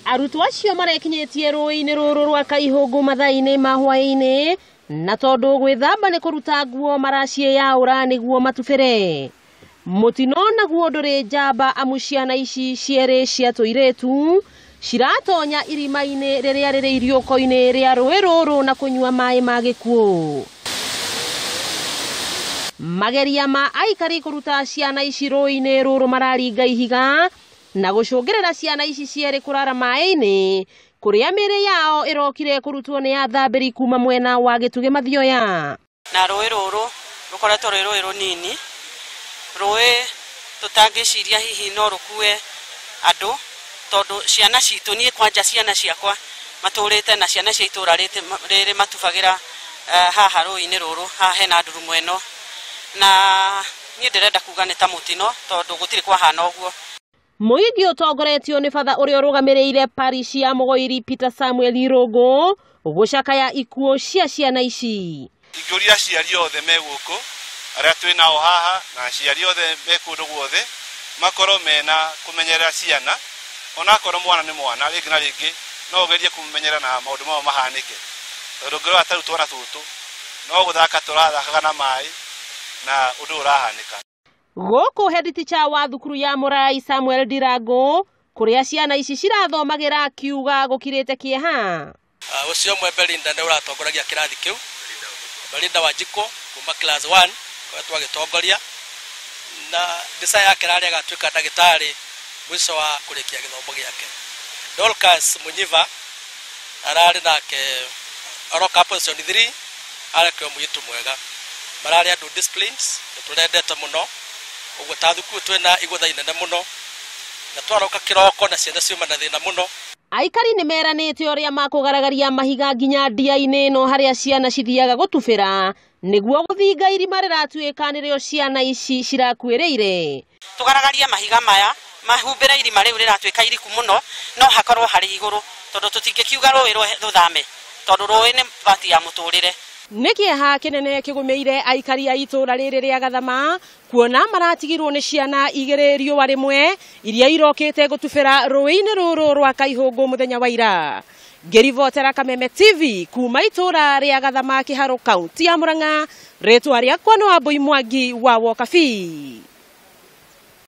Arutwo acio marekinyĩtie rũĩ-inĩ rũrũ rwa Kaihũngũ mathaa-inĩ ma hwaĩ-inĩ na tondũ gwĩthamba nĩ kũruta nguo maraciĩyaũra nĩguo matubĩre. Mũtino naguo ndũrĩ njamba amu ciana ici cierĩ cia tũirĩtu ciratonya irima-inĩ rĩrĩa rĩrĩ iriũko-inĩ rĩa rũĩ rũrũ na kũnyua maĩ ma gĩkuũ. Mageria ma aikari kũruta ciana ici rũĩ-inĩ rũrũ mararinga ihiga na gũcũngĩrĩra ciana ici cierĩ kũrara maĩ-inĩ kũrĩa mĩĩrĩ yao ĩrokire kũrutwo nĩ athambĩri kuma mwena wa Gĩtugĩ Mathioya. Na rũĩ rũrũ rũkoretwo rwĩ rũĩ rũnini, rũĩ tũtangĩciria hihi no rũkue andũ, tondũ ciana citũ, niĩ kwanja ciana ciakwa matũrĩte na ciana cia itũra rĩrĩ matubagĩra haha rũĩ-inĩ rũrũ, haha hena ndurumo ĩno. Na niĩ ndĩrenda kuga nĩ ta mũtino tondũ gũtirĩ kwahana ũguo. Mũingĩ ũtongoretio nĩ batha ũrĩa ũrũgamĩrĩire parish ya Mũgoiri Peter Samuel Irũngũ gũcakaya ikuũ cia ciana ici. Ingĩũria aciari othe me gũkũ arĩa twĩ nao haha na aciari othe me kũndũ guothe makorwo mena kũmenyerera ciana, onakorwo mwana nĩ mwana, rĩngĩ na rĩngĩ no ũgerie kũmũmenyerera na maũndũ mao mahanĩke, tondũ ũngĩrora ta rĩu twana tũtũ no gũthaka tũrathakaga na maĩ na ũndũ ũrahanĩka. Gũkũ head teacher wa thukuru ya Mũrai Samuel Ndirango kũrĩa ciana ici cirathomagĩra akiuga gũkirĩte kĩeha. Ũcio ũmwe Belinda nĩ ũratongoragia kĩrathi kĩu, Belinda Wanjikũ kuma class 1 koretwo agĩtongoria na desire yake rarĩ agatuĩka ndagĩtarĩ mũico wa kũrĩkia gĩthomo gĩake. Dorcas Munyiva ararĩ nake aroka position 3, arekwo mũirĩtu mwega, mararĩ andũ disciplines nĩ tũrendete mũno ũguo ta thukuru twĩna igũtha inene mũno na twaroka kĩroko na ciana ciuma na thĩna mũno. Aikari nĩ meranĩte ũrĩa makũgaragaria mahiga nginya ndia-inĩ ĩno harĩa ciana cithiaga gũtubĩra nĩguo gũthinga irima rĩratuĩka nĩrĩo ciana ici cirakuĩrĩire. Tũgaragarie mahiga maya mahumbĩre irima rĩu rĩratuĩka iriku mũno, no hakorwo harĩ igũrũ tondũ tũtingĩkiuga rũĩ rũthame tondũ rũĩ nĩ bati ya mũtũrĩre. Nĩ kĩeha kĩnene kĩgũmĩire aikari a itũũra rĩrĩ rĩa Gathama kuona maratigirwo nĩ ciana igĩrĩ riũa rĩmwe iria irokĩte gũtubĩra rũĩ-inĩ rũrũ rwa Kaihũngũ mũthenya wa ira. Ngĩribotera Kameme TV kuma itũũra rĩa Gathama Kĩharũ kaunti ya Murang'a, rĩtwa rĩakwa nĩ Wambui Mwangi wa Wokabi.